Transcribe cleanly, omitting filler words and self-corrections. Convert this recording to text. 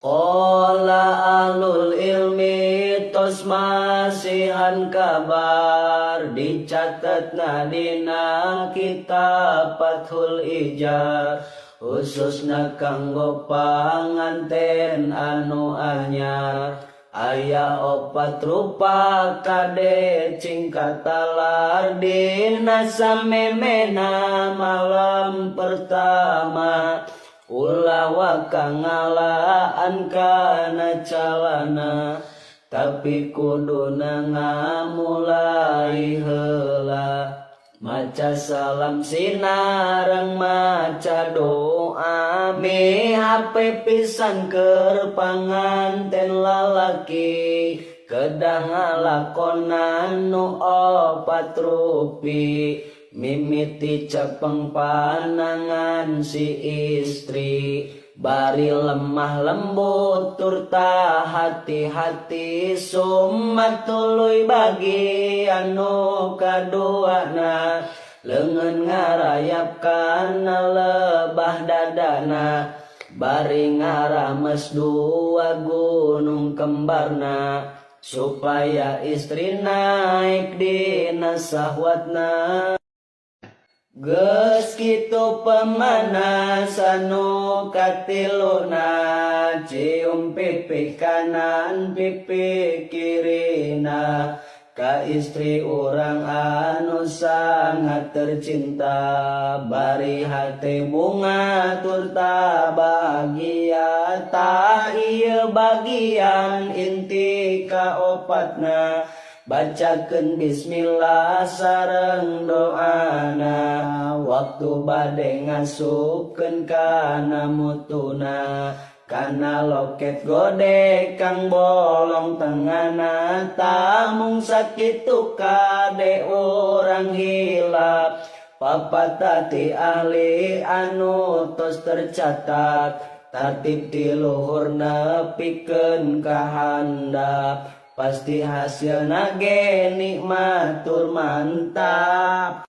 Qala ahlul ilmi, tos masihan kabar, dicatetna dina kitab Fathul Ijar, khususna kanggo panganten anu anyar. Aya opat rupa, kade cing katalar. Dina samemehna malam pertama, ulah waka ngalaan kana calana, tapi kuduna ngamulai heula maca salam sinareng maca doa. Mihape pisan keur panganten lalaki, kedah ngalakonan nu opat rupi. Mimiti cepeng panangan si istri, bari lemah lembut turta hati-hati. Summa tuluy bagian nu kaduana, leungeun ngarayap kana lebah dadana, bari ngarames dua gunung kembarna, supaya istri naik dina sahwatna. Geus kitu, pemanasan nu katiluna, cium pipi kanan, pipi kirina, ka istri urang anu sangat tercinta, bari hate bungah turta bahagia. Tah, ieu bagian inti kaopatna, bacakeun bismillah sareng doana waktu bade ngasupkeun kana mutuna, kana loket gode kang bolong tengahna. Tah, mung sakitu, kade urang hilap papatah ti ahli anu tos tercatat, tartib ti luhur nepikeun ka handap, pasti hasilna ge nikmat tur mantap.